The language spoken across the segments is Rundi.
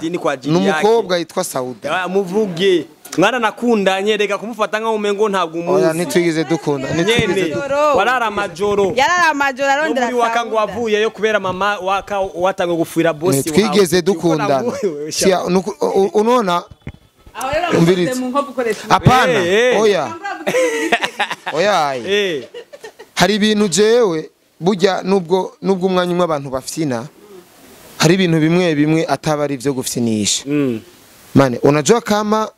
Dini kwa ajili yake. Numukobwa yitwa Sauda. Muvuge. Mwana nakundanye reka kumufata nka umengo ntabwo umuzi. Oya nitwigeze dukunda. Nitwigeze warara amajoro. Yarara amajoro arondera. Muri waka ngo wavuyeyo kubera mama waka watanga gufira boss. Nitwigeze dukundana. Sia unaona umvirize. Hapana. Oya. Oya. Hari ibintu jewe burya nubwo umwanya umwe abantu bafyina hari ibintu bimwe bimwe ataba ari byo gufyinisha. Mane unajua kama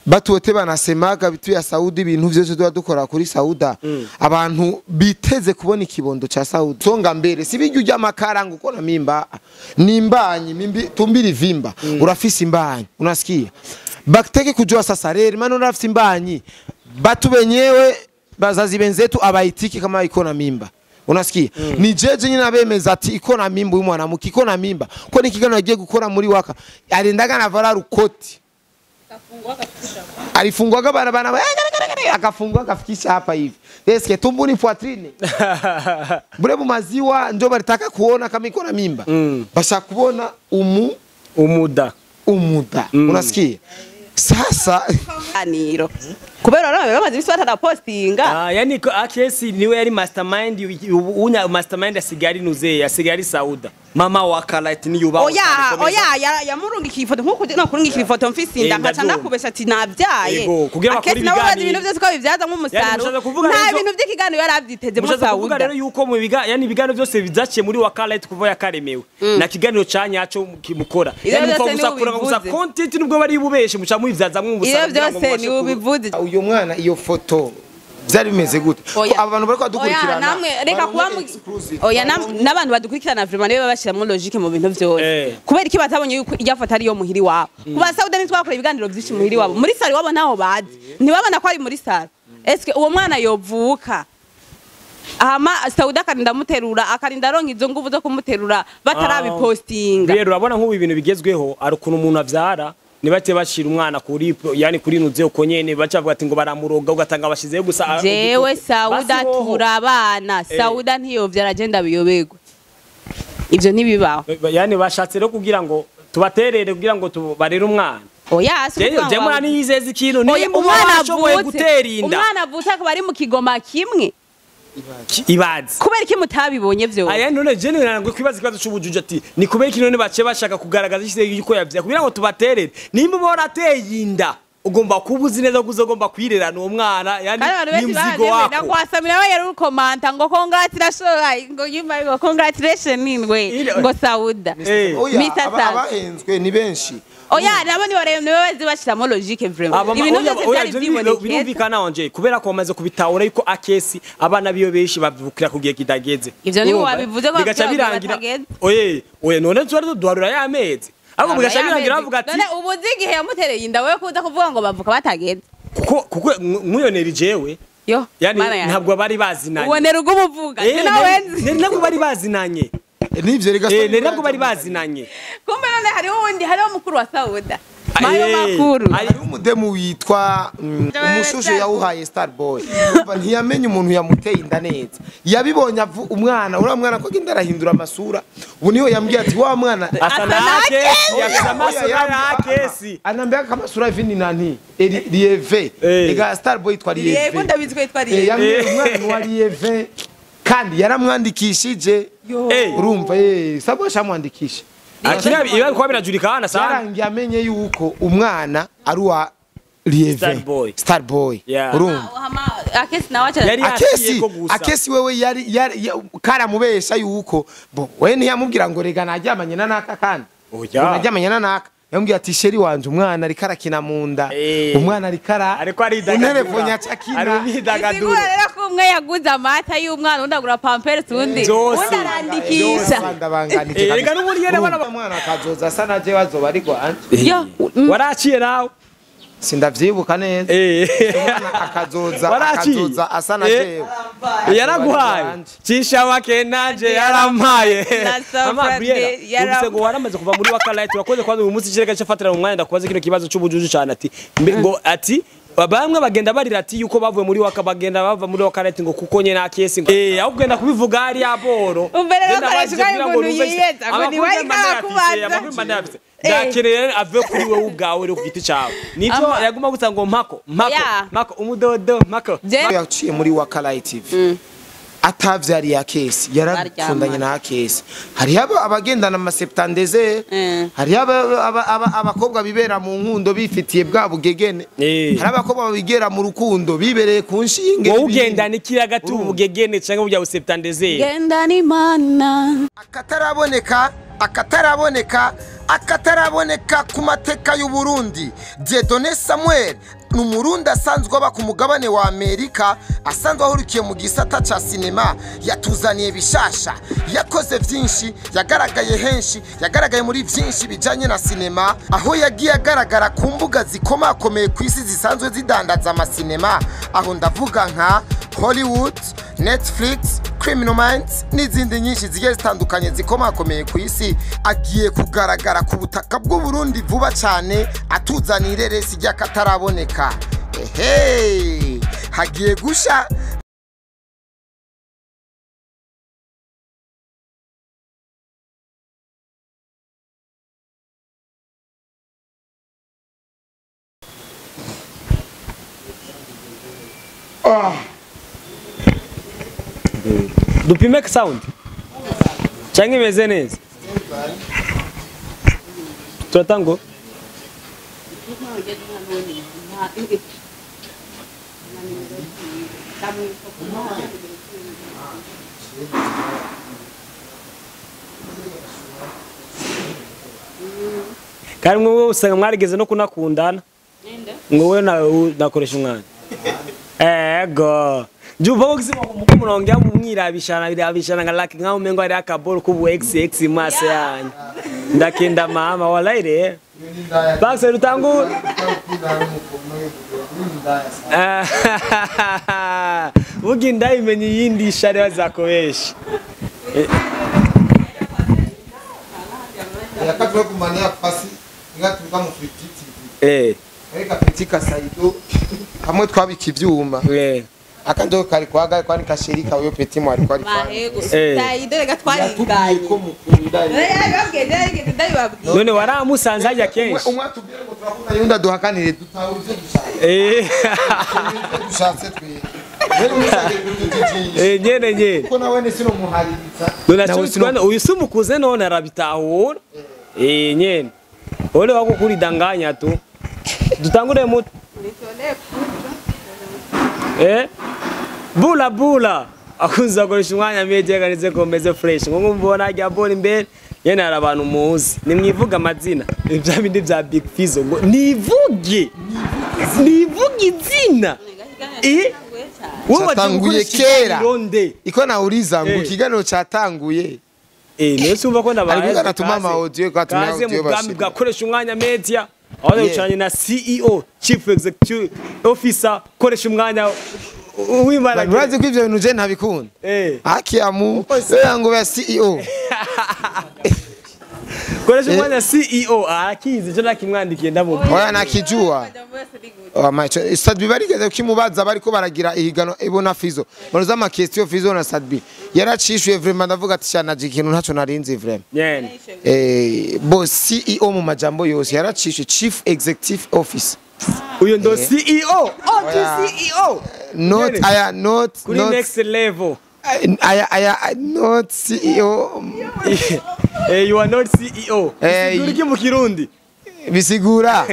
batu wote banasemaga bitu ya Saudi ibintu vyose tuba dukora kuri Sauda. Abantu biteze kubona ikibondo cha Saudi songa mbere si bijyu ry'amakara ngo ukona mimba nimbanyi mimbi tumbiri vimba. Urafise imbanyi unasikia bakteke kujua sasa rero maana urafise imbanyi batu benyewe bazazi benzetu abaitiki kama ikona mimba unasikia. Ni jeje nyina bemeza ati ikona mimba uyu mwana muki ikona mimba ko nikigano agiye gukora muri waka arendaga navala rukoti alifungwaga barabara akafungwa akafikisha hapa hivi eske tumbuni poitrine bure mu maziwa ndio balitaka kuona kama iko na mimba. Basha kuona umuda unasikia sasa aniro kubera rero bamaze ibiswata na postinga yani akesi niwe yari mastermind unya mastermind asigari nuze asigari Sauda mama wakalite ni yuba oya oya yamurungika ifoto nkuko no kurungika ifoto mfise inda nkaca ndakubesha ati nabyaye kugira bakora ibiganiro ibintu byose ko bibyaza nk'umusaruro nta bintu by'ikiganiro yarabyiteze mu Sauda kuvuga rero yuko mu biga yani ibiganiro byose bizaciye muri wakalite kuva yakaremewe na kiganiro canyaco kimukora yani mupfa gusa kuranga gusa content nubwo bari bubeshe muca mubivyaza nk'umusaruro iyo byose ni ubivuze uyo mwana iyo foto byari bimeze gute abantu bariko badukurikirana namwe reka kuba oya n'abantu badukurikirana vraiment niwe babashiramo logique mu bintu byose kubera iki batabonye yuko irya foto ari yo muhiri wabo kuba Sauda nitwakora ibiganiro byinshi muhiri wabo muri sare wabo naho bazi ntibabona ko ari muri sare eske uwo mwana yovuka ahama Sauda akarinda muterura akarinda aronka izo nguvu zo kumuterura batarabipostinga rero urabona nk'ubu ibintu bigezweho ari ukuntu umuntu avyara nibate bashira umwana kuri yani kuri nuze uko nyene bacavuga ati ngo baramuroga ugatanga bashizeyo gusa jewe Sauda turabana Sauda ntiyovyara agenda biyobegwe ivyo ntibibaho yani bashatse rero kugira ngo tubaterere kugira ngo tubarere umwana oya je mwana yizeza ikintu ni umwana ashoboye gutera inda umwana avutse akaba ari mu kigoma kimwe ibaze kubera iki mutabibonye vyo aya none je nangwe kwibaza ikibazo c'ubujuje ati ni kubera iki none bace bashaka kugaragaza ishize yuko yavya kugira ngo tubaterere nimba borateye inda ugomba kubuzi neza kuzogomba kwirerana uwo mwana yani ni mzigo wako nakwasamira we yari ukomanta ngo congratulations ngo nyuma ngo congratulations ningwe ngo Sauda Mr. Abahenzwe ni benshi oya nabo ni barebe niwe bazi bashiramo logique vraiment ibintu byose byari byibonekeza birumvikana wanje kubera ko bamaze kubitahura yuko akesi abana biyo benshi bavukira kugiye kidageze ivyo ni wabivuze ko bigaca birangira oye oye none twari duharura ya mezi ahubwo bigaca birangira bavuga ati none ubuzi igihe yamutereye inda wewe kuza kuvuga ngo bavuka batageze kuko nkuyonera jewe yo yani ntabwo bari bazinanye ubonera ugubuvuga sinawenzi ntabwo bari bazinanye nivyo rega nabwo bari bazinanye kumbe none hariho undi hariho mukuru wa Sauda mayo makuru hari umudemu witwa umushusho yawuhaye Starboy umva ntiyamenye umuntu yamuteye inda neza yabibonye umwana ura mwana ko agenda arahindura amasura ubu niho yambwiye ati wa mwana asa na kesi asa amasura ya kesi anambia kama sura hivi ni nani Lieve ega Starboy yitwa Lieve yego ndabizwe yitwa Lieve yambwiye umwana wa Lieve kandi yaramwandikishije urumva sabo shamwandikisha akira iba kwa birajulikana sana yarangiye amenye yuko umwana ari wa Lieve Starboy urumva akesi nawe akesi akesi wewe yari karamubesha yuko bo we ntiyamubwira ngo rega najyamanye na naka kandi najyamanye na naka yambwiye ati sheri wanje umwana ariko arakina mu nda umwana ariko ariko aridagadura ari rero ko umwe yaguze amata y'umwana undi agura pampers undi undi arandikisha rega n'ubundi yene bana umwana akazoza asa na jewe azoba ariko anje waraciye nawe sindavyibuka neza umwana akazoza asa na jewe yaraguhaye cisha wake nanje yarampaye mama Briella ubise ngo waramaze kuva muri wakalite urakoze kwanza uyu munsi kireka cyafatira mu mwanya ndakubaza kino kibazo c'ubujuju cyane ati ngo ati bamwe bagenda barira ati yuko bavuye muri waka bagenda bava muri wakalite ngo kuko nye na kesi ngo aho kugenda kubivuga ari aboro umbere rero koresha umuntu yiyeza ngo ni wari kakubaza Ndakeneye ave kuri wewe ubwawe uri ku giti cawe. Nivyo yaguma gusa ngo mpako mpako mpako umudodo mpako. Yaciye muri Wakalight TV. Atavyari ya kesi yarakundanye na kesi. Hari abagendana ama septandeze, hari abakobwa bibera mu nkundo bifitiye bwa bugegene, hari abakobwa bigera mu rukundo bibereye ku nshinge. Wowe ugendana ikiraga tu bugegene cyangwa bya septandeze? Gendana Imana. Akataraboneka, akataraboneka, akataraboneka ku mateka y'u Burundi. Dieudonné Samuel ni umurundi asanzwe aba ku mugabane wa Amerika, asanzwe ahurikiye mu gisata ca sinema. Yatuzaniye bishasha, yakoze vyinshi, yagaragaye henshi, yagaragaye muri vyinshi bijanye na sinema, aho yagiye agaragara ku mbuga zikomakomeye ku isi zisanzwe zidandaza amasinema. Aho ndavuga nka Hollywood, Netflix, Criminal Minds n'izindi nyinshi zigiye zitandukanye zikomakomeye ku isi. Agiye kugaragara ku butaka bw'u Burundi vuba cyane, atuzanire resi ry'akataraboneka. Ehe, hagiye gusha. Dupime sound cyangwa imeze neza? Turatango kandi mwe usanga mwarigeze no kunakundana ngo wewe nakoresha umwana. Ego Juva ko muko murongera mumwirabishana birabishana nka like nka umengo ari akaboro kubu XX mase yanyu. Ndakenda mama wallahi re. Basi rutangu. Uginda imenye yindi share bazakobesha. Yakatwa kumania fasi ngatuka mu free. Reka petika saido hamwe twabika ivyuma. Akando kari kwaga kwani kashirika uyo peti mwari kwari kwani. Saido reka twariganye. Ko mukundanye. None waramusanze hajya kenshi. Umwe atubwira ngo turakunda yunda duhakanire dutahura ivyo dushaka. Dushatse twe. Rero musage kutujijisha. Nyene nyene. Kuko nawe ni sino muhariritsa. None uyu sumukuze none arabitahura. Nyene. Ole wako kuridanganya tu. Dutangure mutu. Bula bula akunza koresha umwanya media ganize komeze fresh ngo mbona ajya bora imbere yene hari abantu muzi nimwivuga amazina ibya bindi bya Big Fizzo ngo nivuge nivuge izina wowe watanguye kera iko nauliza ngo ikiganiro cyatanguye niyo sumva ko ndabaye ariko natuma ama audio ko atuma audio bashira bwakoresha umwanya media aho ucanye na CEO Chief Executive Officer koresha umwanya uwimara. Urazi ko ivyo bintu je ntabikunda. Akiamu ngo ya CEO. Koresha umwanya CEO arakizi je nakimwandikiye ndamubwira. Oya nakijua. Sadbi barigeze kimubaza bariko baragira ihigano ibona Fizzo. Baruza ama question Fizzo na Sadbi. Yaracishuye vraiment ndavuga ati cyana ikintu ntaco narinzi vraiment. Bo CEO mu majambo yose yaracishuye Chief Executive Officer. Uyo ndo CEO. Oh, CEO. Not I not kuri next level. I not CEO. You are not CEO. Bisigura mu Kirundi. Bisigura.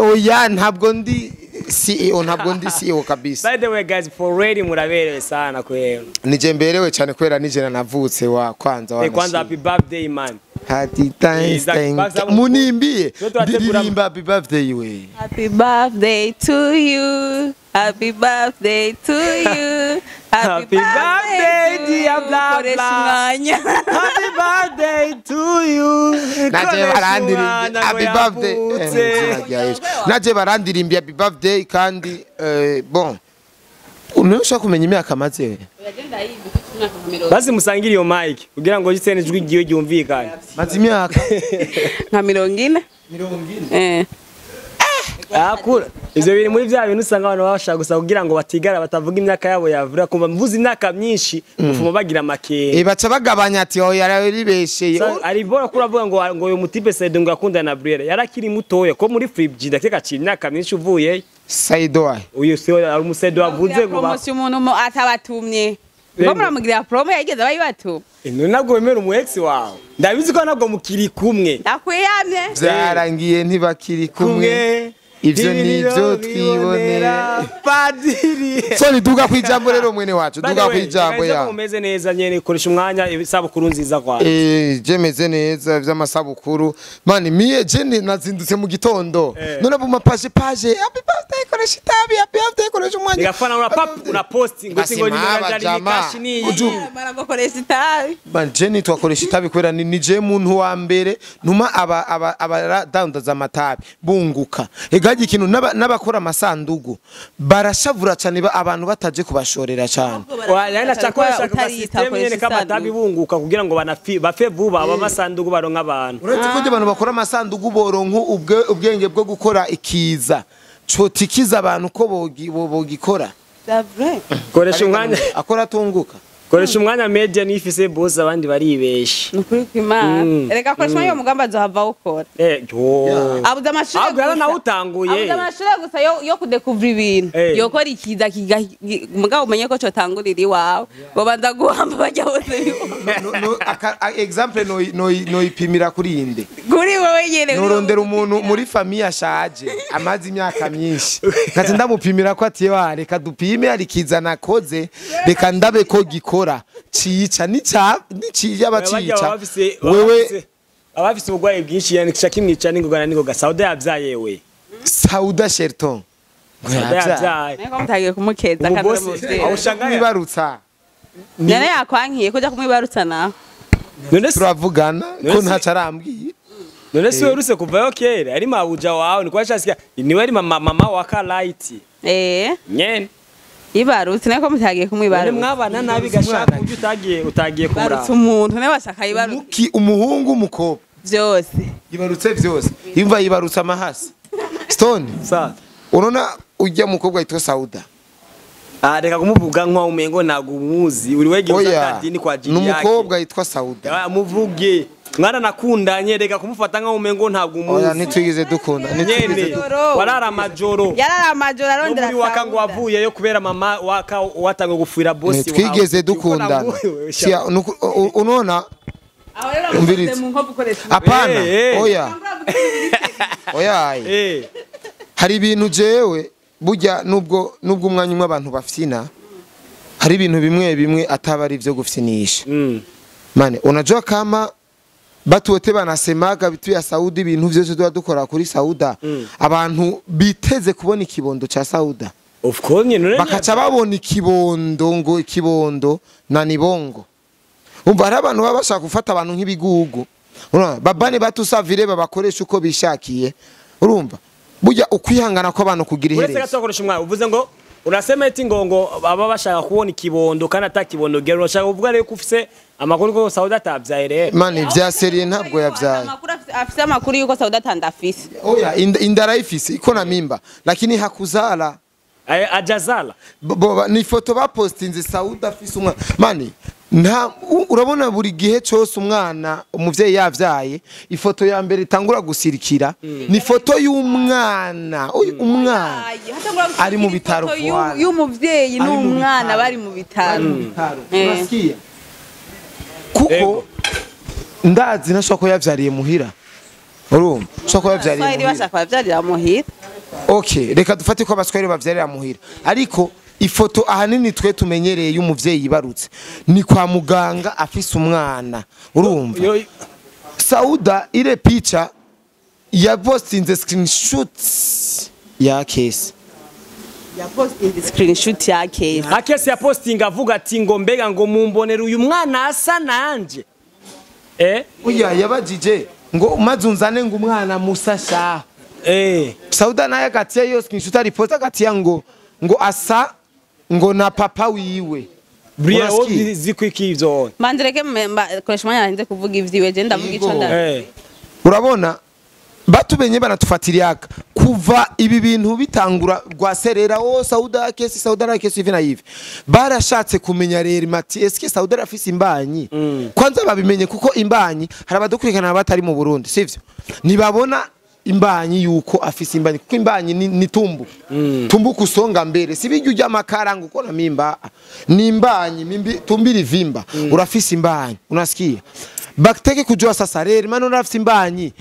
Oya ntabwo ndi CEO, ntabwo ndi CEO kabisa. By the way guys, for ready muraberewe sana kwera. Nije mberewe cyane kwera nije navutse wa kwanza wa. Kwanza happy birthday man. Happy birthday. Munimbie. Ndirimba happy birthday we. Happy birthday to you. Happy birthday to you. Happy birthday dear blah blah. Happy birthday to you. Naje barandirimbye happy birthday. Naje barandirimbye happy birthday kandi bon. Unushaka kumenya imyaka maze. Basi musangire iyo mic kugira ngo jitsene ijwi giyo gyumvikane. Maze imyaka nka 40. 40. Akura ivyo biri muri vya bintu usanga abantu bashaka gusa kugira ngo batigara batavuga imyaka yabo yavura kumva mvuze imyaka myinshi mufuma bagira makenga. Baca bagabanya ati oya yaribesheye. Ari bora kuravuga ngo uyu mutipe Saido ngo akundana na Brielle yarakiri mutoya ko muri Flip G ndakeka ci imyaka myinshi uvuye Saido uyu se ari umusedo avuze ngo promotion umuntu atabatumye ngo muramugira promo yigeze abayibatuma. None nabwo wemera umu ex wawe ndabizi ko nabwo mukiri kumwe nakwiyamye byarangiye ntibakiri kumwe ivyo nivyo twibonera padiri. So duga kwijambo rero mwene wacu duga kwijambo ya umeze neza nyene koresha umwanya isabukuru nziza kwa je meze neza vy'amasabukuru mani miye je nazindutse mu gitondo none bu mapaje page happy birthday koresha itabi happy birthday koresha umwanya nigafana una pap una post ngo singo ni kashi ni baragokoresha itabi man je ni twakoresha itabi kwera ni je muntu wa mbere numa aba abadandaza amatabi bunguka egaje ikintu n'abakora amasandugu barashavura cyane abantu bataje kubashorera cyane. Wala nachakoresha kwa system nyene kama tabi bunguka kugira ngo banafi bafe vuba aba masandugu baronka abantu. Uretse ko abantu bakora amasandugu boronka ubwenge bwo gukora ikiza cotikiza abantu ko bogikora. Koresha umwanya akora tunguka. Koresha umwanya media nifise boss abandi baribesha. Nukuri kw'Imana. Reka koresha umwanya mugamba azohava ukora. Abuza amashure gusa. Nawe utanguye. Abuza amashure gusa yo kudekuvura ibintu. Yokora ikiza mugabo umenye ko cotangurira iwawe. Bobanza guhamba bajya bose. No example no ipimira kuri inde. Kuri wewe nyene. Norondera umuntu muri famille ashaje amazi imyaka myinshi. Ngaze ndamupimira ko ati wa reka dupime ari kiza nakoze reka ndabe ko gikora. Cica nica niciya bacica wewe abafise ubugwayi bwinshi yani kisha kimwica n'ingogana n'ingoga Sauda yavyaye we Sauda Sherton yavyaye niko mutagiye kumukeza kandi mwibarutsa nene yakwankiye kuja kumwibarutsa naho none turavugana ko ntaca arambwiye none se weruse kuvayo kera ari mabuja wawe niko yashasikia niwe ari mama wa Kalight nyene ibarutse nako mutagiye kumwibarutsa mwabana nabi gashaka ujye utagiye kumuraba barutse umuntu ne bashaka ibarutse muki umuhungu umukobwa byose ibarutse byose imva ibarutse amahasi Stone sa urona ujya mukobwa yitwa Sauda reka kumuvuga nko umengo nagumuzi uri wege uzatadini kwa jini yake numukobwa yitwa Sauda muvuge mwana nakundanye reka kumufata nka umengo ntabwo umuzi. Oya nitwigeze dukunda nitwigeze warara amajoro yarara amajoro arondera muri waka ngo wavuyeyo kubera mama waka watangwe gufira boss wawe nitwigeze dukundana unona umvirize apana oya oya hari ibintu jewe burya nubwo umwanya umwe abantu bafyina hari ibintu bimwe bimwe ataba ari byo gufyinisha. Mane unajua kama batu wote banasemaga bitu ya Saudi ibintu byose tuba dukora kuri Sauda abantu biteze kubona ikibondo cha Sauda of course nyene bakaca babona ikibondo ngo ikibondo na nibongo umva hari abantu baba bashaka gufata abantu nk'ibigugu urumva babane batusavire babakoresha uko bishakiye urumva burya ukwihangana ko abantu kugira iherezo uretse gatokoresha umwana uvuze ngo urasema eti ngo baba bashaka kubona ikibondo kandi atakibondo gero bashaka kuvuga rero ko ufise amakuru ko Sauda atabyaye rero mani vya serie ntabwo yavyaye amakuru afise amakuru yuko Sauda atandafise oya indara ifise iko na mimba lakini hakuzala ajazala ni foto bapostinze Sauda afise umwana mani nta urabona buri gihe cyose umwana umuvyeyi yavyaye ifoto ya mbere itangura gusirikira ni foto y'umwana umwana ari mu bitaro y'umuvyeyi n'umwana bari mu bitaro unasikia kuko ndazi nashaka ko yavyariye muhira urumva shaka ko yavyariye muhira bashaka bavyarira muhira okay reka dufate ko abaswahili bavyarira muhira ariko ifoto ahanini twe tumenyereye y'umuvyeyi barutse ni kwa muganga afise umwana urumva Sauda ile picha ya postinze screenshots ya case ya postinze screenshot ya case akese ya posting avuga ati ngo mbega ngo mumbonera uyu mwana asa nanje oya yabajije ngo mazunzane ngo umwana musasha Sauda naye agatia yo screenshot ariposta agatia ngo asa ngo na papa wiwe Brian zikwiki ivyo mandireke koresha umwanya nze kuvuga ivyiwe je ndavuga ico ndazi urabona batubenye banatufatiriaka Kuva ibi bintu bitangura rwaserera o Sauda kesi Sauda na kesi hivi na hivi, barashatse kumenya rero mati eske Sauda afise imbanyi. Kwanza babimenye kuko imbanyi hari abadukurikirana batari mu Burundi, sivyo? Nibabona imbanyi yuko afise imbanyi, kuko imbanyi ni tumbu. Tumbu kusonga mbere, si bijya ujya makaranga uko na mimba ni imbanyi mimbi tumbiri vimba. Urafise imbanyi, unasikia? Bakiteke kujua sasa rero maana urafise imbanyi,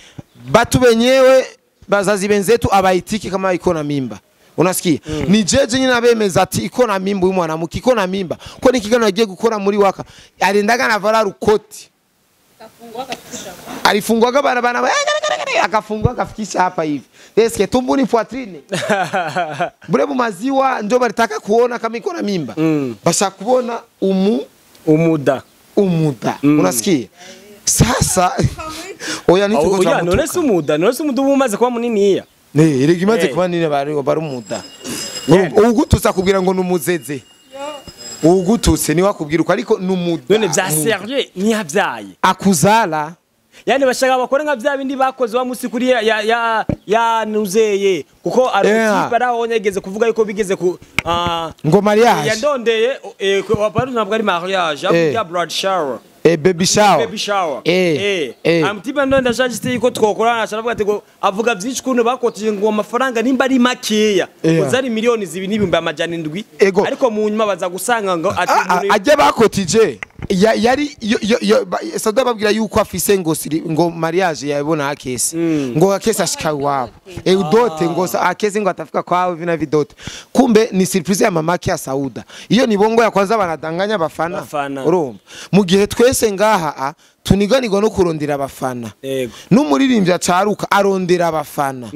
batu benyewe bazazi benzetu abaitiki kama iko na mimba. Unasikia? Ni jeje nyina bemeza ati iko na mimba uyu mwana iko na mimba. Ko nikigano agiye gukora muri waka arendaga na vara rukoti. Alifungwaga barabara akafungwa akafikisha hapa hivi. Eske tumbuni poitrine. Bure mu maziwa ndio balitaka kuona kama iko na mimba. Basha kuona umuda. Unasikia? Sasa oya ni tuko oya none se umuda, none se umuda umaze kuba munini iya. Ne erega imaze kuba nini bari umuda. Ugututsa kubwira ngo numuzeze. Ugututse ni wakubwira uko ariko numuda. None vya sérieux ni yavyaye. Akuzala. Yani bashaka bakore nka vya bindi bakoze wa musi kuri ya nuzeye kuko arukipa raho nyegeze kuvuga yuko bigeze ku ngo mariage. Yandondeye waparu ntabwo ari mariage, ya blood shower. Baby shower. Baby shower. Amtipa ndo ndashajite yuko twokorana asharavuga ati ngo avuga byinshi kuntu bakotije ngo amafaranga nimba ari makeya ngo zari miliyoni 2,700, ariko mu nyuma baza gusanga ngo ati ajye bakotije yari Sauda babwira yuko afise ngo ngo mariage yabona akese ngo akese ashika iwabo udote ngo akese ngo atafika kwawe vina vidote, kumbe ni surprise ya mamake ya Sauda. Iyo ni bongo ya kwanza banadanganya abafana. Urumva mu gihe twese ngaha tuniganirwa no kurondera abafana, n'umuririmbyi acaruka arondera abafana,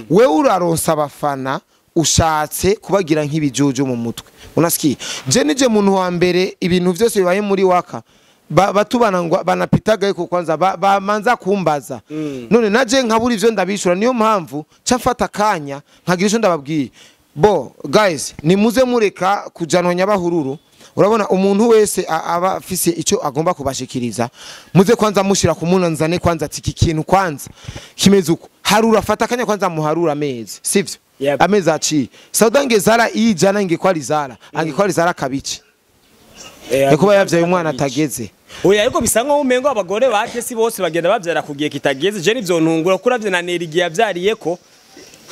wewe uraronsa abafana ushatse kubagira nk'ibijuju mu mutwe. Unasikia? Je nije muntu wa mbere ibintu vyose bibaye muri waka batubana ngo banapitaga yuko kwanza bamanza kumbaza. None naje nkabura ivyo ndabishura, niyo mpamvu ca mfata kanya nkagira ico ndababwiye. Bo guys, nimuze mureka kujanwa nyabahururu. Urabona umuntu wese aba afise ico agomba kubashikiriza, muze kwanza mushira kumunanzane kwanza ati iki kintu kwanza kimeze uko. Harura fata kanya kwanza muharura amezi, sivyo? Yep. Amezi aciye Sauda ngezara ijana ngekwa rizara angekwa rizara kabici ekuba yavyaye umwana atageze. Oya ariko bisa nkaho umengo abagore bake si bose bagenda bavyara kugiye kitageze. Je nivyo ntungura kuravye na Neri giye yavyariyeko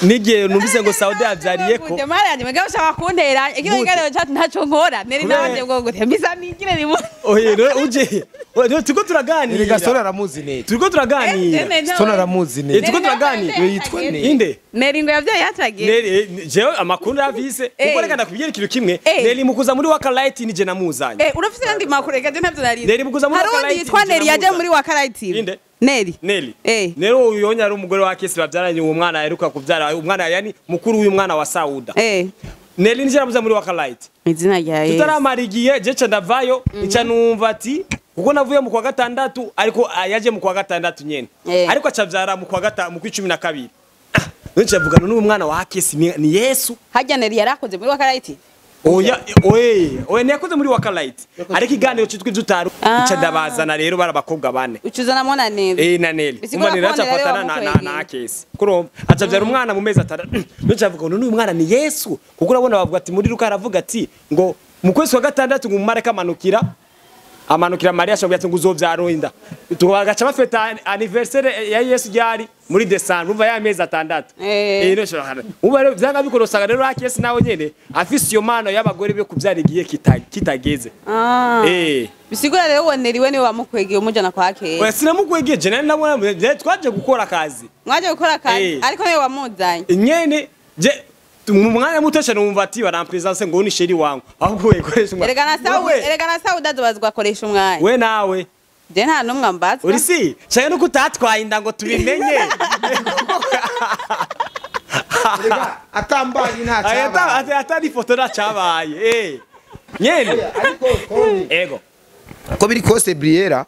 nigiye numvise ngo Sauda yavyariyeko. Mara yanjye mugabo ushaka kuntera ikiro kiganiro cyacu ntaco nkora Neri nabanje ngo gute mbisa nigire rimu. Oya uje turiko turaganira. Erega Stone aramuzi neza. Turiko turaganira. Stone aramuzi neza. Turiko turaganira. Yitwa Neri. Inde? Neri ngo yavyaye hatageze. Neri jewe amakuru yavise kuko reka ndakubwira ikintu kimwe. Neri mukuza muri Waka Light nije namuzanye. Urafise nandi makuru reka je ntavyo nari. Neri mukuza muri Waka Light. Yitwa Neri yaje muri Waka Light. Inde? Neri. Neri. Neri uyonya ari umugore wa Kesi bavyaranye uwo mwana aheruka kuvyara umwana yani mukuru w'uyu mwana wa Sauda. Neri nije namuza muri Waka Light. Izina rya Yesu. Tutaramara igihe je ndavayo ica numva ati kuko navuye mu kwa gatandatu ariko yaje mu kwa gatandatu nyene ariko acavyara mu kwa gatanu mu 12. Nce avugana n'uyu mwana wa Kesi ni Yesu. Hajya Neri yarakoze muri Waka Light. Oya oye niyakoze muri Waka Light ariko iganiro citwa ivyo utaru ica ndabazana rero barabakobwa bane. Ucuzana mwana Neri. Na Neri. Umva Neri acafatana na Kesi. Kurumva acavyara umwana mu mezi atandatu. Nce avuga n'uyu mwana ni Yesu kuko urabona bavuga ati muri Luka aravuga ati ngo mu kwezi kwa gatandatu ngo umumarayika amanukira Maria ashobora ati ngo uzovyara inda. Tugaca bafeta anniversaire ya Yesu ryari muri December umva ya mezi atandatu. No shobora. Uba rero vyanga bikorosaga rero Akesi nawe nyene afise iyo mano y'abagore be kuvyara igihe kitageze. Bisigura rero uwo Neri we niwe wamukwegeye umujana kwa Akesi. Oya sinamukwegeye je nari nabona twaje gukora akazi. Mwaje gukora akazi ariko niwe wamuzanye. Nyene je mu mwanya muto cyane wumva ati barampresence ngo ni sheri wangu ahubwo we koresha umwanya. Erega na Sauda azobazwa akoresha umwanya. We nawe je nta numwe ambazwa. Uri si cyane nuko utatwaye inda ngo tubimenye. Erega atambaye nta cyabaye. Atari foto nta cyabaye. Nyene ariko Tony ego ko biri kose Briera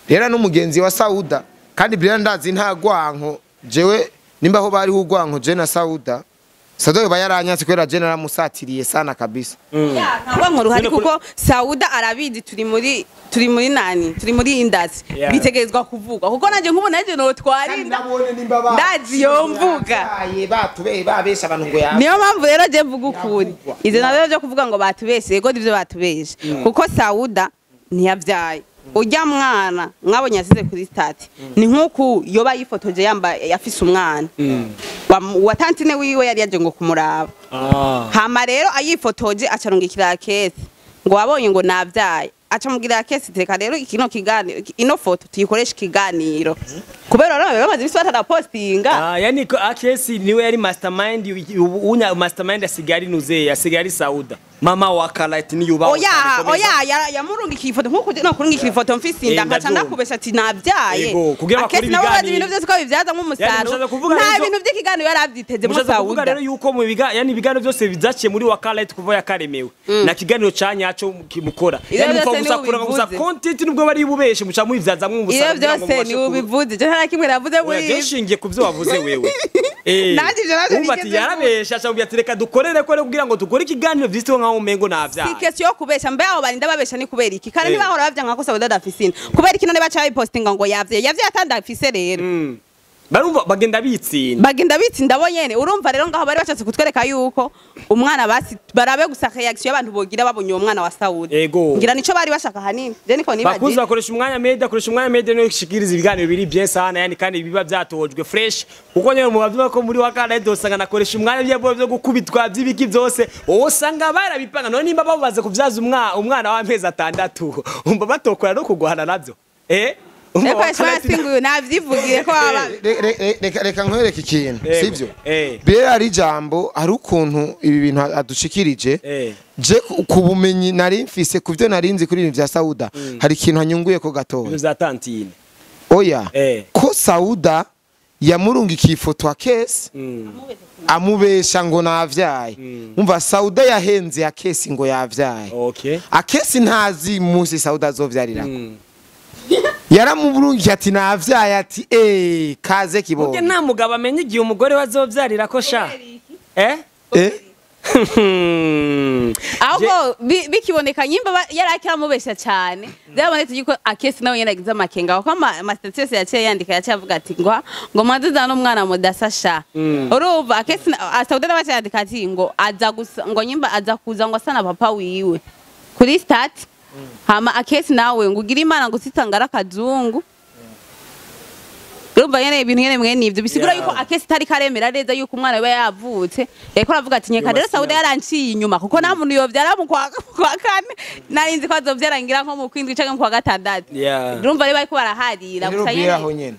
rero n'umugenzi wa Sauda kandi Briera ndazi nta gwanko jewe nimba ho bari ugwanko je na Sauda Sauda yoba yaranyatse kubera je naramusatiriye sana kabisa. Ntabwo nkoruhari kuko Sauda arabizi turi muri nani, turi muri industry, bitegerezwa kuvugwa kuko nanje nk'ubu nanje no twarinda ndazi yomvuga batubeye babesha abantu ngo ya. Niyo mpamvu rero je mvuga ukuri ivyo navyo byo kuvuga ngo batubeshe, yego nivyo batubeshe kuko Sauda ntiyavyaye. Ujya mwana mwabonye asize kuri stati ni nkuku yoba yifotoje yambaye afise umwana wa tantine wiwe yari yaje ngo kumuraba. Hama rero ayifotoje acarungikira kesi ngo wabonye ngo navyaye, acamugira kesi teka rero ikino kiganiro ino foto tuyikoresha ikiganiro kubera rero bamaze ibisi batarapostinga. Yani akesi niwe yari mastermind, unya mastermind asigari nuze asigari Sauda mama wa Kalite ni yuba. Oya oya yamurungikiye ifoto nkuko no kurungikira ifoto mfise inda nkaca ndakubesha ati navyaye. Akesi nabo bazi ibintu byose ko bibyaza nk'umusaruro, nta bintu by'ikiganiro yaravyiteze mu Sauda. Kuvuga rero yuko mu biga yani ibiganiro byose bizaciye muri wa Kalite kuva yakaremewe na kiganiro canyaco kimukora yani mufa gusa kura gusa content nubwo bari bubeshe muca mubivyaza nk'umusaruro. Iyo byose ni ubivuze je nta kimwe navuze muri ivyo shingiye kuvyo wavuze wewe. Nanje ivyo navyo yarabesha aca ati reka dukorere ko kugira ngo dukore ikiganiro vyitwa nkaho umengo navyaye. Si question yo kubesha mbe abo barinda babesha ni kubera iki kandi ntibahora bavya nka ko Sauda adafise kubera iki none baca babipostinga ngo yavye atandafise rero. Barumva bagenda bitsinda bo nyene. Urumva rero ngaho bari bashatse kutwereka yuko umwana basi barabe gusa reaction y'abantu bogira babonye uwo mwana wa Sauda. Ngira nico bari bashaka hanini je niko nibaje. Bakuzi bakoresha umwanya media, koresha umwanya media no shikiriza ibiganiro biri bien sana yani kandi biba byatojwe fresh kuko nyene mu bavuga ko muri wakana dosanga nakoresha umwanya byabo byo gukubitwa by'ibiki byose wowe usanga barabipanga none nimba babaze kuvyaza umwana w'amezi 6 umva batokora no kugwana navyo. Reka navyivugiye ko reka nkwereke ikintu sivyo bere ari jambo ari ukuntu ibi bintu adushikirije je kubumenyi nari mfise kuvyo narinzi kuri ibintu vya Sauda hari ikintu anyunguye ko gatoya vya tantine. Oya ko Sauda yamurungikiye ifoto akesi amubesha ngo navyaye. Umva Sauda yahenze akesi ngo yavyaye. Akesi ntazi munsi Sauda azovyarira. Yaramurungiye ati navyaye ati kaze kibo. Burya nta mugabo amenye igihe umugore wazovyarira ko sha. Ahubwo bikiboneka nyimba yarakiramubesha cyane byabonetse yuko akesi nawe yaragize amakenga kuko ama status yaciye yandika yaciye avuga ati ngo mwaduza n'umwana mudasa sha. Urumva akesi Sauda nawe yandika ati ngo aza gusa ngo nyimba aza kuza ngo asana papa wiwe kuri start. Hama akesi nawe ngo ugira imana ngo usitangara akazungu. Urumva nyene ibintu nyene mwene ivyo bisigura yuko akesi tari karemera neza yuko umwana we yavutse. Yariko aravuga ati nyeka rero Sauda yaranciye inyuma kuko nta muntu yovyara mu kwa kane narinzi ko azovyara ngira nko mu kwindwi canke mu kwa gatandatu. Urumva rero bariko baraharira gusa nyene.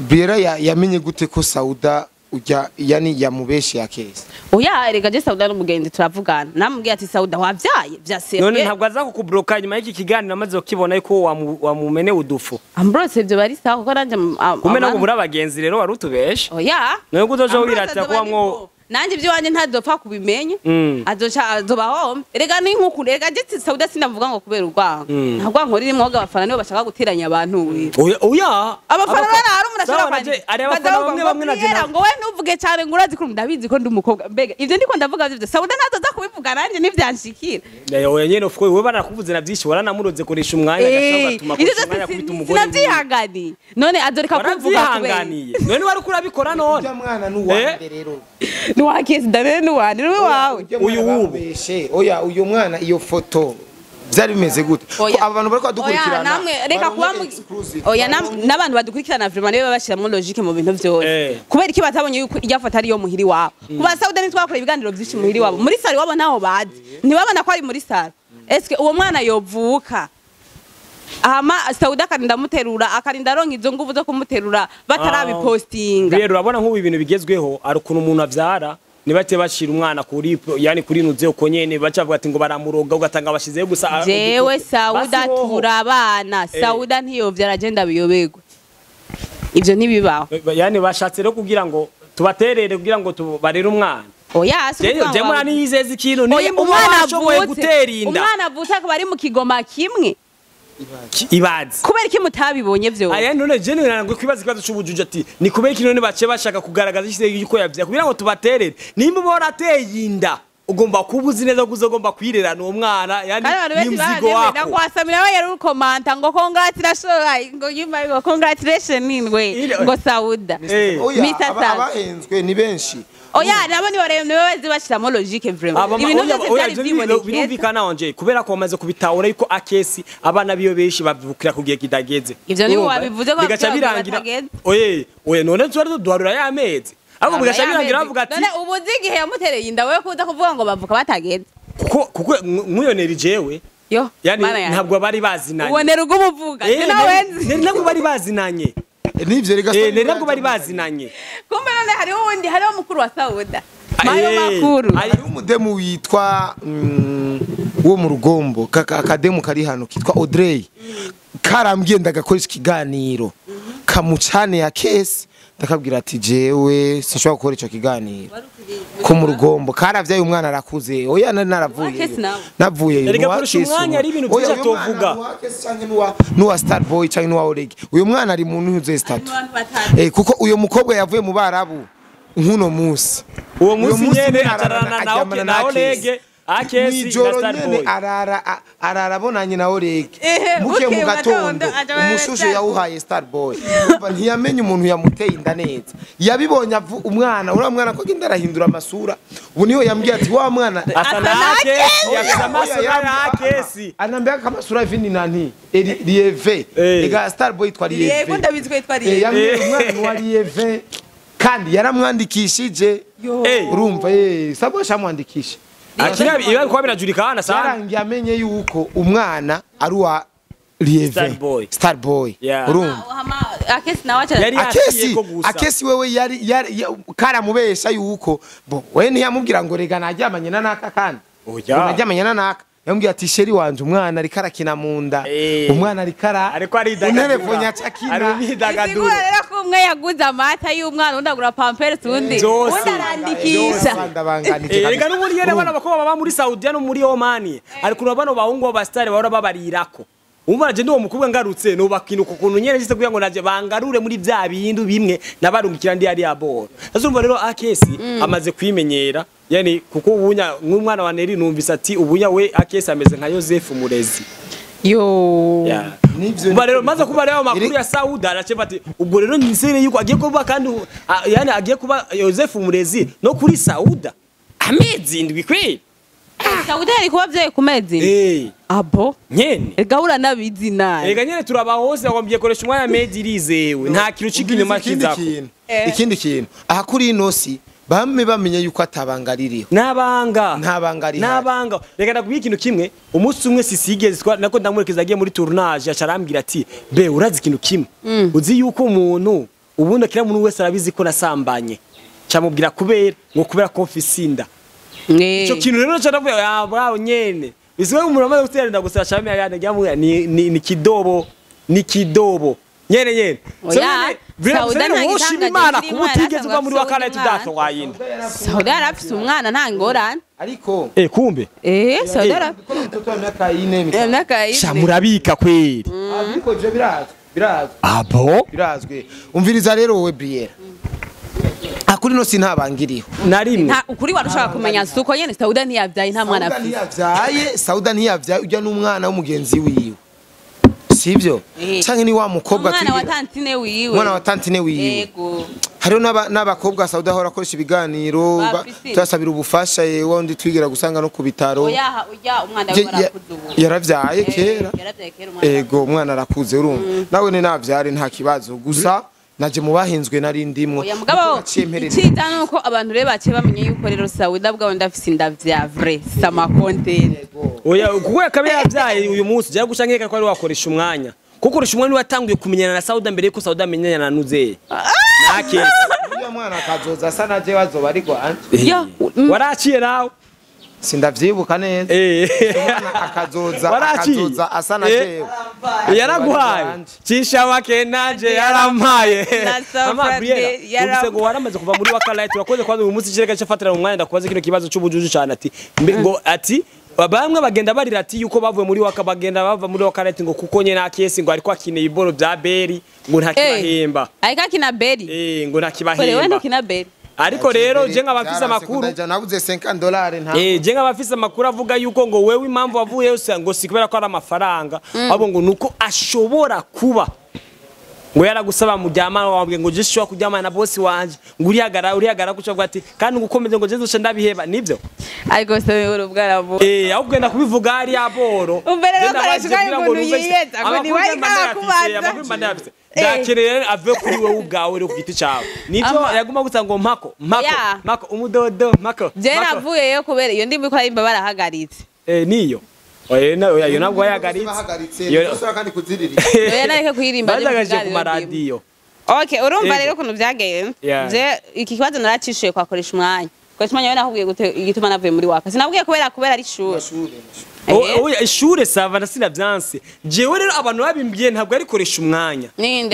Biera yamenye gute ko Sauda ujya yani yamubeshe akesi? Oya erega je Sauda n'umugenzi turavugana namubwiye ati Sauda wavyaye vya sérieux. None ntabwo aza kukubloka nyuma y'iki kiganiro amaze kukibona yuko wamumene udufu. Ambrose ibyo bari sawa kuko nanje kumena ngo muri abagenzi rero wari utubeshe. Oya none uzoja wirata kuba mwo nanje ibyo wanje ntazopfa kubimenya azoca azoba home. Erega ni nkuku erega je Sauda sinavuga ngo kubera urwango ntabwo nkora iri mwoga abafana nibo bashaka guteranya abantu. Oya abafana bari umuntu ashobora kwandika ari abafana bamwe bamwe na je ngo we ntuvuge cyane ngo urazi ko ndabizi ko ndi umukobwa mbega ivyo ndiko ndavuga byo Sauda ntazoza kubivuga nanje nivyanshikira. Oya nyene of course we barakuvuze na byinshi waranamuroze koresha umwanya agashobora gatuma koresha umwanya kubita umugore. Sinavyihanganiye none azoreka kuvuga kubera none wari kurabikora none ujya mwana nuwande rero nuwakesi dane nuwande niwe wawe uyu wubeshe. Oya uyu mwana iyo foto byari bimeze gute abantu bariko badukurikirana? Namwe reka kuba oya n'abantu badukurikirana vraiment niwe babashiramo logique mu bintu byose kubera iki batabonye yuko irya foto ari yo muhiri wabo. Kuba Sauda ntitwakora ibiganiro byinshi muhiri wabo muri sare wabo ntaho bazi ntibabona ko ari muri sare. Eske uwo mwana yovuka Ama Sauda akarinda muterura akarinda aronka izo nguvu zo kumuterura batarabipostinga. Rero urabona nk'ubu ibintu bigezweho ari ukuntu umuntu avyara nibate bashira umwana kuri yani kuri nuze uko nyene bacavuga ati ngo baramuroga ugatanga bashizeyo gusa. Jewe Sauda turabana Sauda ntiyovyara agenda biyobegwe. Ivyo ntibibaho. Yani bashatse rero kugira ngo tubaterere kugira ngo tubarere umwana. Oya si je mwana niyizeza ikintu ni umwana ashoboye gutera inda. Umwana avutse akaba ari mu kigoma kimwe. Ibaze Kubera iki mutabibonye vyo? Aya none je nangwe kwibaza ikibazo c'ubujuju ati ni kubera iki none bace bashaka kugaragaza ishe yuko yavyaye kugira ngo tubaterere. Nimba ubora ateye inda ugomba kuba uzi neza ko uzogomba kwirerana uwo mwana, yani Kandi ni abantu benshi mzigo baremera wako. kwasamira we yari ukomanta ngo congratulations, ngo nyuma ngo congratulations ngwe ngo Sauda. Oya, Mr. Sauda. Abahenzwe ni benshi. Oya, nabo ni baremwe nibo bazi bashiramo logique vraiment. Aba Ibintu oya, byose oya, byari ivyo byibonekeza. Birumvikana wanje kubera ko bamaze kubitahura yuko akesi abana biyo benshi bavukira ku gihe kidageze. Ivyo ni Urumva? wabivuze ko bigaca bavukira ku gihe birangira. batageze. Oye, oye, none twari duharura ya mezi. Ahubwo bigaca birangira bavuga ati none ubu uzi igihe yamutereye inda wewe kuza kuvuga ngo bavuka batageze. Kuko nk'uyonera jewe Yo, yani mana yanjye. ntabwo bari bazinanye. Ubonera ubwo umuvuga sinawenzi. Ntabwo bari bazinanye. Nivyo rega. Ntabwo bari bazinanye. Kumbe none hariho uwundi, hariho mukuru wa Sauda. Mayo makuru. Hariho umudemu witwa wo mu rugombo, akademu kari hano kitwa Audrey. Karambwiye ndagakoresha ikiganiro kamucane ya kesi, ndakabwira ati jewe sinshobora gukora ico kiganiro ko mu rugombo. Karavyaye umwana arakuze. Oya, nari naravuye. Kesi nawe. Navuye. Erega koresha umwanya ari ibintu vyinshi atovuga. Nuwa Starboy canke nuwa Oreg, uyo mwana ari mu ntuze zitatu. Abantu batanu. Kuko uyo mukobwa yavuye mu Barabu nkuno munsi. Uwo munsi nyene nyene acarana na aryamana na Olege, Akesi na Mwijoro nyene Starboy. arara abonanye na Oreg. Ehe, Buke bukeye mu mu gatondo gatondo, aja umushusho Starboy. yawuhaye Starboy. Urumva ntiyamenye umuntu yamuteye inda neza. Yabibonye umwana, uriya mwana ko agenda arahindura amasura. Ubu niho yambwiye ati wa mwana Asa na Akesi, afise amaso ya Akesi. Anambia kama sura hivi ni nani? Lieve. Ega Starboy yitwa Lieve. Yego, ndabizi ko yitwa Lieve. Yambwiye umwana ni wa Lieve. Kandi yaramwandikishije. Urumva Starboy shamwandikisha. Akira iba kuba birajulikana sana. Yarangiye amenye yuko umwana ari uwa Lieve. Starboy. Starboy. Yeah. Urumva? Akesi nawe aca Yari Akesi yaciye ko gusa. Akesi wewe yari karamubesha yuko bo we ntiyamubwira ngo rega naryamanye na naka kandi. Oya. Ngo naryamanye na naka. Yamubwiye ati sheri wanje umwana ariko arakina mu nda. Umwana ariko ara Ariko aridagadura. Unterefone acakina. Ari mu myidagaduro. Isigura rero ko umwe yaguze amata y'umwana undi agura pampers undi Zose. undi arandikisha. Ndabanganije. Erega n'ubundi nyene bana bakobwa baba muri Saudiya no muri Oman. Ariko bano bahungu b'abastari bahora babarirako. Umva naje ndi uwo mukobwa ngarutse nubakinuka ukuntu nyene nshitse kugira ngo naje bangarure muri vya bindu bimwe nabarungikira ndi yari yabora. Sasa urumva rero Akesi amaze kwimenyera, yani kuko ubunya nk'umwana wa Neri numvise ati ubunya we Akesi ameze nka Yosefu Murezi. Yo. Yeah. Nivyo. Umva rero maze kuba rero amakuru ya Sauda aracheva ati ubwo rero nizere yuko agiye kuba kandi yani agiye kuba Yosefu Murezi no kuri Sauda amezi indwi kweli. Sauda yari kuba avyaye ku mezi. Abo. Nyene. Ega uranabizi naye. Ega nyene turaba hose bagombye koresha umwanya medi irizewe nta kintu c'ikinyoma Ikindi kizako. kintu. Ikindi kintu. Aha kuri ino si bamwe bamenye yuko atabanga ririho. Nabanga. Ntabanga rihari. Nabanga. Reka ndakubwira ikintu kimwe, umunsi umwe sisigeze nako ndamurekeza agiye muri tournage aca arambwira ati be urazi ikintu kimwe. Uzi yuko umuntu ubundi akira muntu wese arabizi ko nasambanye. Camubwira kubera ngo kubera ko mfise inda. Ico kintu rero ca ndavuga ya bravo nyene. Bisiwe umuntu amaze gutera inda gusa acamya yana njya ni kidobo, ni kidobo. Nyene nyene. Oya, Sauda nta woshima gitangaje Imana kirimo, kuba utigeze yarasanzwe uva muri afise wakana uwundi mwana. tudato wayinda. Sauda yarafise umwana nta ngorane. Ariko Kumbe. Sauda yarafise kuko mtoto wa miaka ine mitatu. imyaka ine. Sha murabika kweli. Ariko ivyo birazwi. Birazwi. Abo Birazwi. Umviriza rero wowe Briera. Akuri no si ntabangiriho. na rimwe. Nta ukuri warushaka kumenya suko nyene Sauda ntiyavyaye nta mwana Sauda afise. ntiyavyaye, Sauda ntiyavyaye ujya n'umwana w'umugenzi wiwe. Sivyo? Canke ni wa mukobwa Umwana wa tantine wiwe. Umwana wa tantine wiwe. Yego. Hariho n'abakobwa Sauda ahora akoresha ibiganiro turasabira ubufasha yewe undi twigira gusanga no ku bitaro. Oya, ujya umwana wiwe arakuze ubu. Yaravyaye kera. Yaravyaye kera umwana. Ego umwana arakuze urumva. Nawe ne navyare nta kibazo gusa naje mu bahinzwe nari ndimwo. Oya mugabo iciza nuko abantu rero baciye bamenye yuko rero Sauda bwabo ndafise inda vya vrai sama content. Oya kuko yakabe yavyaye uyu munsi jya guca nkeka ko ari wakoresha umwanya. Kuko ukoresha umwanya watanguye kumenyana na Sauda mbere yuko Sauda amenyana na Nuzeye. Nake. Uyu mwana akazoza asa na je bazoba ariko anje. Yo, Waraciye nawe. Sindavyibuka neza. Umwana akazoza akazoza asa na jewe. Yaraguhaye. Cisha wake nanje yarampaye. Mama Briella, ubise ngo waramaze kuva muri Wakalight urakoze kwanza uyu munsi kireka cyafatira mu mwanya ndakubaza kino kibazo c'ubujuju cyane ati ngo ati Bamwe bagenda barira ati yuko bavuye muri Waka, bagenda bava muri Waka Light ngo kuko nye na kesi ngo ariko akineye iboro bya Beri ngo ntakibahemba. Ariko akina Beri. Ngo ntakibahemba. Wewe ntukina Beri. Ariko rero je nk'abafise amakuru nabuze $50 nta. Je nk'abafise amakuru avuga yuko ngo wewe impamvu wavuye yose ngo si kubera ko ari amafaranga, ahubwo ngo nuko ashobora kuba ngo yaragusaba mujyamana wabwe ngo je shobora kujyamana na boss wanje ngo urihagara kuco avuga ati kandi ngukomeze ngo je nzoce ndabiheba nivyo. Ariko se wewe ubwarabo. Ahubwo enda kubivuga ari aboro. Umbere no koresha ngo yiyeza ngo ni wari karakubaza. Ndakeneye ave kuri wewe ubwawe ku giti cyawe. Nivyo yaguma gusa ngo mpako mako umudodo mako. Je navuyeyo kubera iyo ndimbi ko ari imba barahagaritse. Niyo. Oya yo nabwo yahagaritse. Yo kandi kuzirira. Oya nareke kuyirimba bazagaje ku maradiyo. Okay, urumva rero kuntu byagenze. Je iki kibazo naracishuye kwakoresha umwanya. Koresha umwanya we nakubwiye gute igituma navuye muri Waka. Sinabwiye kubera ari ishure. Oya ishure sava na sinavyanse. Jewe rero abantu babimbwiye ntabwo ari koresha umwanya.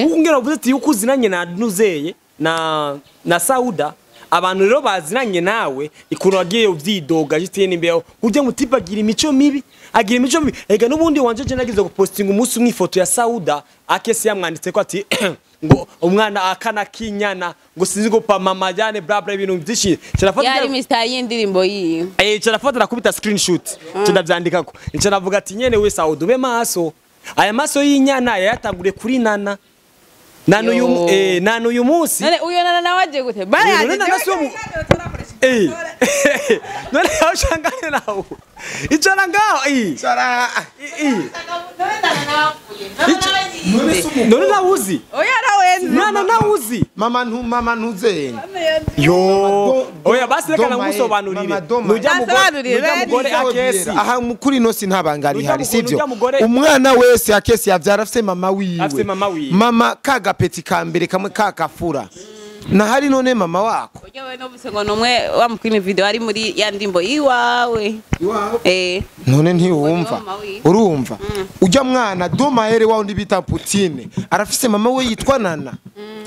Ukungira uvuze ati yuko uzinanye na Nuzeye na Sauda. Abantu rero bazinanye nawe ikuntu wagiye uvyidoga jiteye nimbeho ujye mutipa agira imico mibi ega nubundi wanje je nagize gupostinga umunsi umwe ifoto ya Sauda akese yamwanditse ko ati ngo umwana akana kinyana ngo sinzi ngo pa mama jane bla bla ibintu byinshi cyarafata yari Mr y'indirimbo yiyo cyarafata nakubita screenshot cyo nca navuga ati nyene we Sauda ube maso aya maso y'inyana yayatanguriye kuri nana nanu uyu munsi none uyo nana nawaje gute baraje none ushangane nawo icara ngaho none nawuzi oya nawenzi nana nawuzi mama ntuzeye yo oya basi reka namusobanurire nujya mugore akesi aha mukuri no sintabangari hari sivyo umwana wese akesi yavyara afise mama wiwe mama kagapeti kambere kamwe kakafura na hari none mama wako ujya we no buse ngo nomwe wamukwina video ari muri ya ndimbo iwawe none ntiwumva urumva ujya mwana domahere wa undi bita Putine arafise mama we yitwa Nana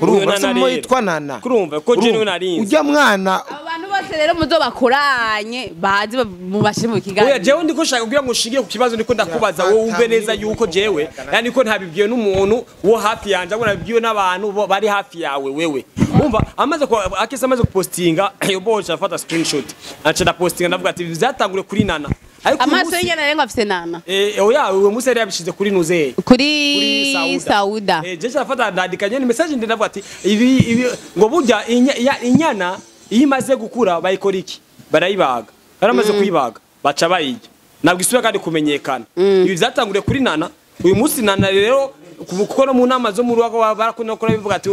urumva mama we yitwa Nana kurumva ko je narinzi ujya mwana abantu bose rero muzo bakoranye bazi mubashe mu kiganiro oya jewe ndiko shaka kugira ngo nshingiye ku kibazo ndiko ndakubaza wowe umve neza yuko jewe yani ko ntabibwiye n'umuntu wo hafi yanje ahubwo nabibwiwe n'abantu bari hafi yawe wewe umva amaze akese amaze kupostinga yo boje afata screenshot acha da postinga ndavuga ati byatangure kuri Nana ariko amaso y'inyana rengo afise Nana oya uwo musi yari yabishize kuri Nuzeye kuri Sauda je afata ndandika nyene message ndi ndavuga ati ibi ngo burya inyana iyo imaze gukura bayikora iki barayibaga baramaze kuyibaga baca bayirya nabwo isubira kandi kumenyekana ibi byatangure kuri Nana uyu musi Nana rero kuko no mu nama zo mu rugo barakunda gukora bivuga ati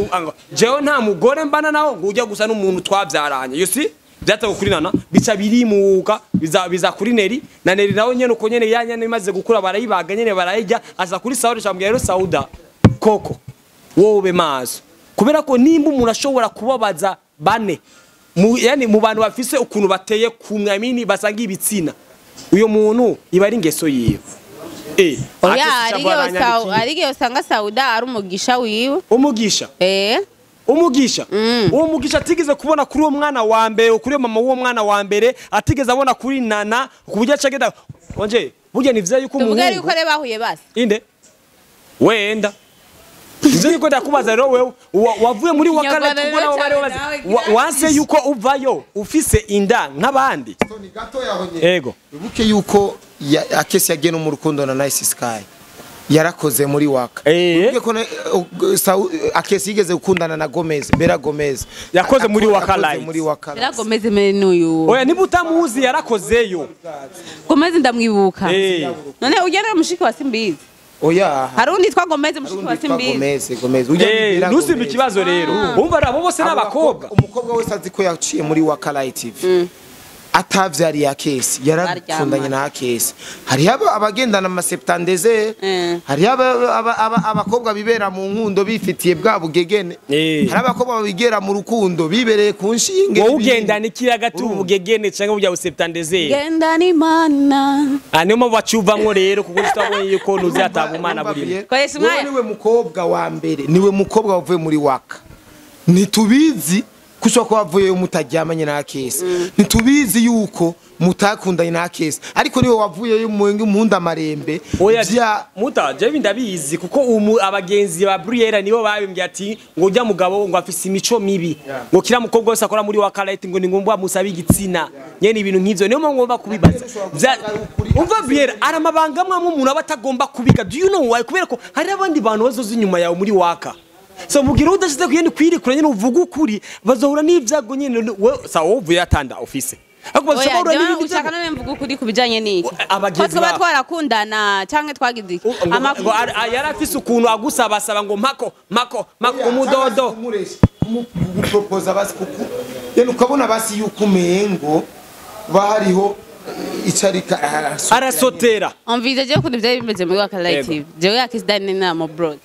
jewe nta mugore mbana nawo ngo ujya gusa n'umuntu twabyaranye you see byatangwe kuri Nana bica birimuka biza kuri Neri na Neri nawe nyene uko nyene yanyana imaze gukura barayibaga nyene barayijya aza kuri Sauda cyambwira rero Sauda koko wowe maso kubera ko nimba umuntu ashobora kubabaza bane yani mu bantu bafise ukuntu bateye kumwamini basanga ibitsina uyo muntu iba ari ingeso yiwe. Oya arige usanga Sauda ari umugisha wiwe umugisha umugisha uwo mugisha atigeze kubona kuri uwo mwana wa mbere kuri mama w'uwo mwana wa mbere atigeze abona kuri Nana kuburyo acagenda onje burya ni vya yuko umuhungu tuvuge yuko reba bahuye basi inde wenda nzo niko ndakubaza rero wewe wavuye muri Wakala kubona abo bari bazi wanse yuko uvayo ufise inda nk'abandi Tony gato yahonye yego ubuke yuko akesi yagiye no mu rukundo na Nice Sky yarakoze muri Waka ubuke ko akesi yigeze gukundana na Gomez Bera Gomez yakoze muri Waka Light Bera Gomez mene uyu oya niba utamuzi yarakozeyo Gomez ndamwibuka none ugera mushiki wa Simbizi oya harundi twa Gomez mushiki wa Simbizi Gomez ujya nusimba ikibazo rero umva abo bose n'abakobwa umukobwa wese azi ko yaciye muri Waka Light TV atavyariye akesi yarakundanye na akesi hari abagendana ama septandeze hari abakobwa bibera mu nkundo bifitiye bwa bugegene hari abakobwa babigera mu rukundo bibereye ku nshinge wowe ugendana ikiraga tubugegene cyangwa burya buseptandeze gendana imana niyo mpamvu bacuvamwo rero kuko tutabonye yuko nuzi atabumana burimo wowe niwe mukobwa wa mbere niwe mukobwa wavuye muri Waka ntitubizi kushobora kuba wavuyeyo mutaryamanye na akesi ntitubizi yuko mutakundanye na Kesi, ariko niwe wavuyeyo mu marembe. Oya muta jewe ndabizi kuko abagenzi ba Briella nibo babimbye ati ngo ujya mugabo ngo afise imico mibi, ngo kira mukobwa wese akora muri Wakalite ngo ni ngombwa musabe igitsina nyene ibintu nk'ivyo, niyo ngomba kubibaza. Umva Briella aramabanga amwe umuntu aba atagomba kubika. Do you know why? Kubera ko hari abandi bantu bazoza inyuma yawe muri Waka. So mugira udashize kuyeni kwirikura nyene uvuga ukuri bazohura n'ivyago nyene. Sawa uvuye atanda office ushaka none mvuga ukuri kubijanye n'iki? Ko twaba twarakundana canke twagize iki? Amakuru yari afise ukuntu agusaba saba ngo mako mako mako umudodo kumuproposa basi kuku yene ukabona basi yuko umengo bahariho icarika arasotera. Envisage ukuntu vyari bimeze muri Wakalite TV. Jewe yakisdani na mo bros.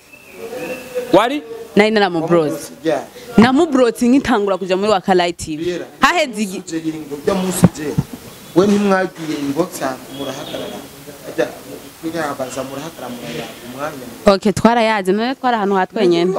Wari? Nari naramubrotse. Namubrotse nkitangura kuja muri Wakalite TV. Haheze igi byo munsi je. We ntimwagiye inbox murahagarara. Ajya kwirabaza murahagarara murayaga umwanya. Okay, twarayaze none twara ahantu hatwenyene.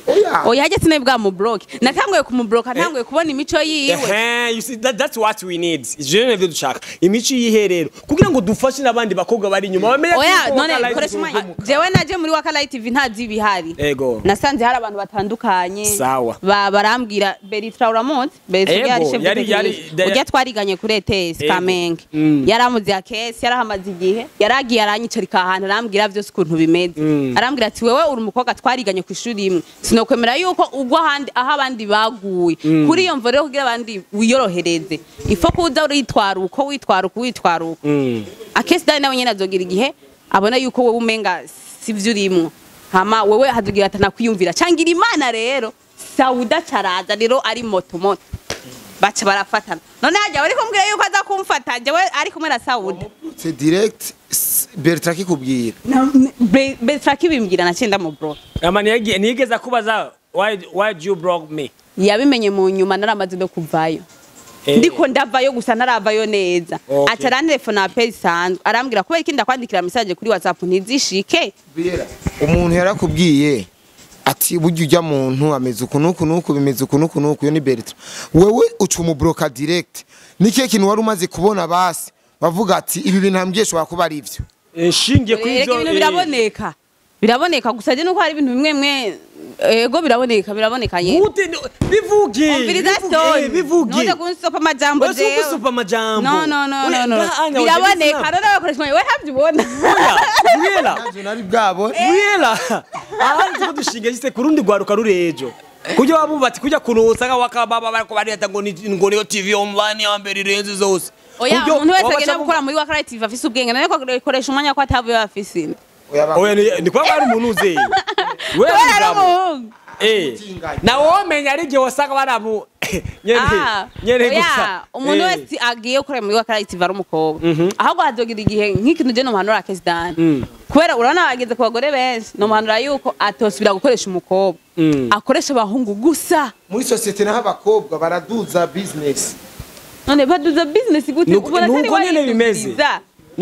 Oya. Oya hajye sine bwa mublock. Natanguye kumublock, natanguye kubona imico yiwe. You see that's what we need. Je ne veux dushaka. Imico yiherero kugira ngo dufashe nabandi bakobwa bari inyuma bamenye. Oya none koresha umwanya. Jewe naje muri Wakalite TV ntazi bihari. Nasanze hari abantu batandukanye. Sawa. Ba barambwira Beritra uramunsi. Beritra yari chef ujya twariganye kuri ETS Kamenge. Yaramuzi ya case yarahamaze igihe. Yaragiye aranyicarika ahantu arambwira vyose ukuntu bimeze. Arambwira ati wewe uri umukobwa twariganye ku ishuri imwe, sinokwemera yuko ugwa ahandi aho abandi baguye. Kuri iyo mvo rero kugira abandi wiyorohereze ifo kuza uritwara uko witwara uko witwara uko. Akesi dani nawe nyene azogira igihe abona yuko wewe umenga sivyo urimwo, hama wewe hazogira atanakwiyumvira cangira Imana. Rero Sauda caraza rero ari moto moto baca barafatana. None hajya bari kumbwira yuko aza kumfata jewe ari kumwe na Sauda. C'est direct Bertra kikubwira. Bertra kibimbwira nacenda mu bro. Ama nigeza kubaza why do you broke me? Yabimenye mu nyuma naramaze no kuvayo. Ndiko ndavayo gusa naravayo neza. Okay. Aca telefone apel sanzwe arambwira kubera iki ndakwandikira message kuri WhatsApp ntizishike. Briella umuntu yarakubwiye ati burya ujya muntu ameze uku nuku nuku bimeze uku nuku nuku, yo ni Bertra. Wewe uca umubroka direct. Nike kintu wari umaze kubona basi bavuga ati ibi bintu ambwiye shobora kuba ari ivyo. Shingiye kuri ivyo ibintu biraboneka. Biraboneka gusa je nuko hari ibintu bimwe mwe ego biraboneka biraboneka nyene. Gute bivuge. Bivuge. None kunsopa amajambo je. Wewe kunsopa amajambo. No no no no no. Biraboneka none bakoresha wewe ntabyo ubona. Briella. Nari bwabo. Briella. Ahandi tuko dushinge jise kurundi gwaruka rurejo. Kujya babubatsi kujya kurusa nka wakababa bariko bareta ngo ni ngo niyo TV online ya mbere irenze zose. Oya umuntu wese agenda gukora muri Wakalite TV afise ubwenge none ko akoresha umwanya ko atavuye afise. Oya ni kwa bari umuntu uzeye. Wewe na womenya ari gihe wasanga baramu nyene nyene gusa. Umuntu wese agiye gukora muri Wakalite TV ari umukobwa. Ahubwo hazogira igihe nk'ikintu je no muhanura Kesidani. Kubera urabona bageze ku bagore benshi no muhanura yuko atosubira gukoresha umukobwa. Akoresha abahungu gusa. Muri societe naho abakobwa baraduza business. None baduza business gute ubona atari nyene bimeze.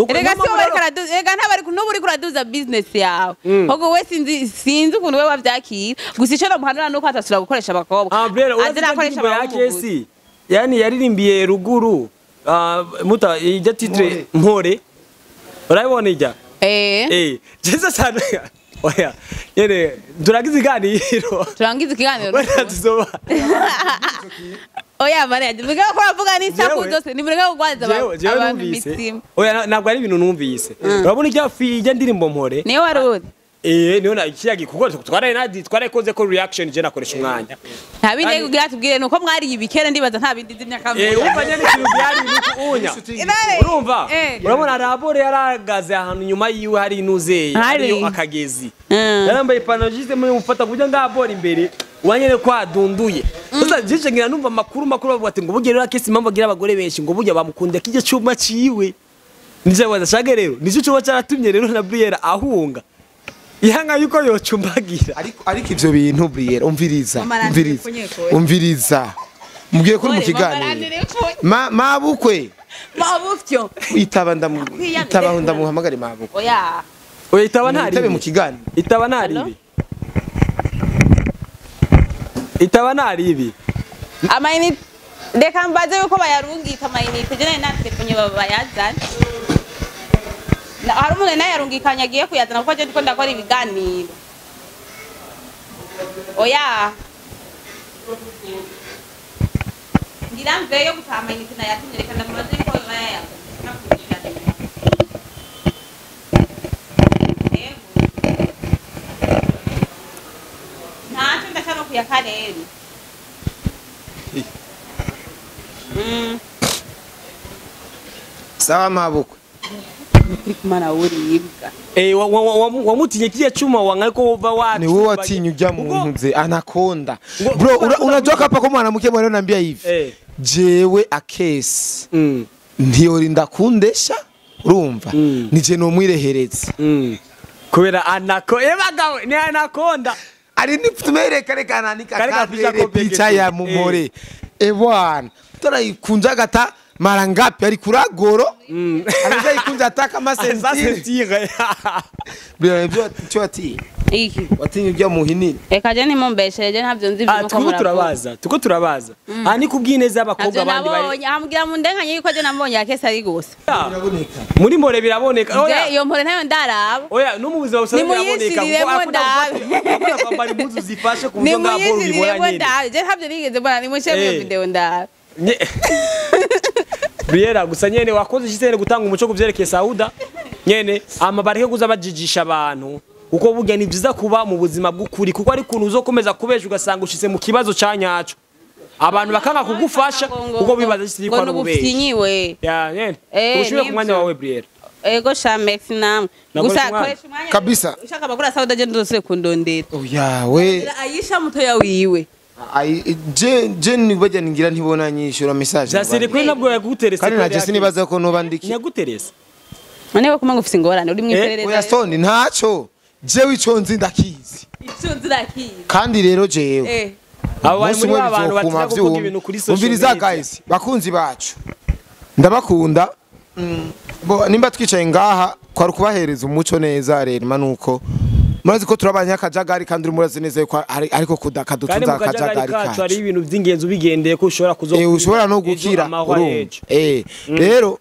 Erega si wowe karaduza, erega ntabari n'ubu kuraduza business yawe. Ahubwo we sinzi ukuntu we wavyakira. Gusa ico namuhanura nuko atasubira gukoresha abakobwa. Azira akoresha abahungu. Yani yaririmbiye ruguru muta ijya titre mpore. Urabibona ijya? Jeza sana. Oya. Yene turagize iganiro. Turangize ikiganiro. Oya mare, mureke ko avuga n'isaku zose, nimureke kugwaza abantu imitima. Oya ntabwo ari ibintu numvise. Urabona ijya fi ijya ndirimbo mpore. Niyo waruzi. Niyo na ikiyagi kuko twaraye nadi twarakoze ko reaction je nakoresha umwanya. Nta bindi kugira tubwire nuko mwari ibikere ndibaza nta bindi z'imyaka mbi. Umva nyene ikintu byari nuko unya. Urumva? Urabona rabore yaragaze ahantu nyuma yiwe hari inuzeye, hariyo akagezi. Yarambaye ipantaro jise muri mufata kuburyo ngabora imbere wanyene kwa dunduye. Sasa jije ngira numva makuru bavuga ati ngo bugerera kesi impamvu agira abagore benshi ngo burya bamukunda kije cyuma ciwe. Nije wadashage rero, nije cyuma cyaratumye rero na Briella ahunga. Ihanga yuko yocumbagira. Ariko ivyo bintu Briella umviriza umviriza mubwiye kuri mu kiganiro mabukwe mabufyo itaba ndamu ndamuhamagare mabukwe. Oya oya itaba ntari itabe mu kiganiro itaba ntari ibi itaba ntari ibi amayini Reka mbaze yuko bayarungika amayinite je nari natelefone bayazana. Hari umuntu nawe yarungikanye agiye kuyazana kuko je ndiko ndakora ibiganiro. Oya. Ngira mveyo gusa amayinite nayatumye reka ndamubaze yuko bayazana. Ntacyo ndashaka kuyakarere. Sawa mabukwe. Kumana uribwa. Wamutinye kije chuma wangako wova watu. Ni wewe watinye ujya muntu nze anakonda. Bro unajua hapa kwa mwanamke mwana ananiambia hivi. Jewe akesi. Ntiyorinda kundesha urumva. Nije no mwirehereza. Kubera anako ebagawe ni anakonda. Ari nifutumereka reka ananika picha ya mumore. Bwana tunaikunja gata mara ngapi ari kuragoro anaweza ikunja hata kama sentire byo cyo ati iki watinye ujya muhinini eka je nimumbesheje ntavyo nzi ibyo tuko turabaza tuko turabaza ani kubwineza abakobwa abandi bari ambwira mu ndenganye yuko je nambonye akese ari gusa biraboneka muri mpore biraboneka oya iyo mpore ntayo ndaraba oya no mu buzima busanzwe biraboneka kuko akunda kwambara impuzu zifashe ku buryo ngabo ubibona nyine je ntavyo nigeze mbona nimushe mu video ndaba Briera gusa nyene wakoze shitene gutanga umuco kuvyerekeye Sauda nyene amabarike kuza bajijisha abantu kuko burya ni byiza kuba mu buzima bw'ukuri kuko ari kuntu uzokomeza kubesha ugasanga ushitse mu kibazo canyaco abantu bakanga kugufasha kuko bibaza shitiri kwa n'ububeshi ya nyene ushobye ku mwanya wawe Briera ego shamex namwe gusa koresha umwanya kabisa ushaka bagura Sauda je ndose kundondera oya we Aisha mutoya wiwe je nibaje ningira ntibona nyishura message Jasiri kuri nabwo yaguterese kandi naje sinibaza ko noba ndiki nyaguterese none ko kumanga ufise ingorane uri mwiperereza oya soni ntaco jewe ico nzi ndakizi ico nzi ndakizi kandi rero jewe abo bari muri abantu batinya kuvuga ibintu kuri social media umviriza guys bakunzi bacu ndabakunda bo nimba twicaye ngaha kwari kubahereza umuco neza rero manuko murazi ko turabanya akajagari kandi murazi neza yuko ariko kudakadutunza akajagari kacu ari ibintu by'ingenzi ubigendeye ko ushobora kuzo ushobora no gukira rero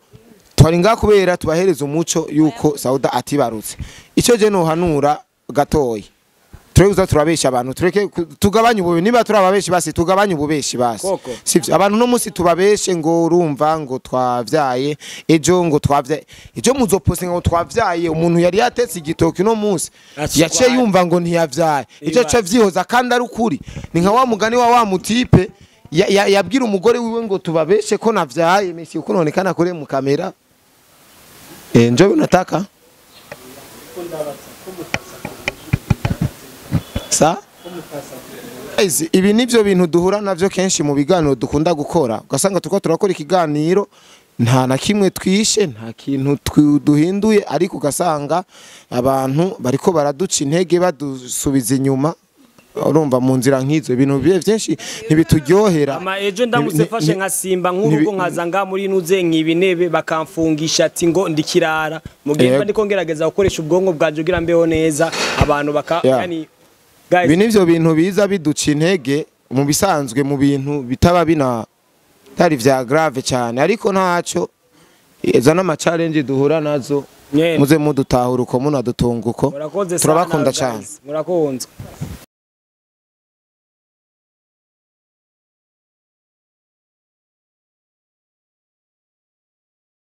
twari ngaha kubera tubahereza umuco yuko Sauda atibarutse icyo je nohanura gatoyi turekuza turabesha abantu tureke tugabanye ububi niba turababeshi basi tugabanye ububeshi basi sivyo abantu no munsi tubabeshe ngo urumva ngo twavyaye ejo ngo twavyaye ejo muzopostinga ngo twavyaye umuntu yari yatetse igitoki no munsi yaciye yumva ngo ntiyavyaye ico cyo vyihoza kandi ari ukuri ni nka wa mugani wa mutipe yabwira umugore wiwe ngo tubabeshe ko navyaye mesi uko nonekana kure mu kamera njo nataka sa ibi nivyo bintu duhura navyo kenshi mu biganiro dukunda gukora ugasanga tuko turakora ikiganiro nta na kimwe twishe nta kintu duhinduye ariko ugasanga abantu bariko baraduca intege badusubiza inyuma urumva mu nzira nk'izo ibintu byinshi ntibituryohera ama ejo ndamutse fashe nka simba nk'urugo nkaza nga muri nuze nk'ibinebe bakamfungisha ati ngo ndikirara mu gihe ndiko ngerageza gukoresha ubwonko bwanje kugira mbeho neza abantu baka yani guys ibi nivyo bintu biza biduca intege mu bisanzwe mu bintu bitaba bina tari vya grave cyane ariko ntaco eza n'ama challenge duhura nazo muze mudutahura uko munadutunga uko turabakunda cyane murakunzwe.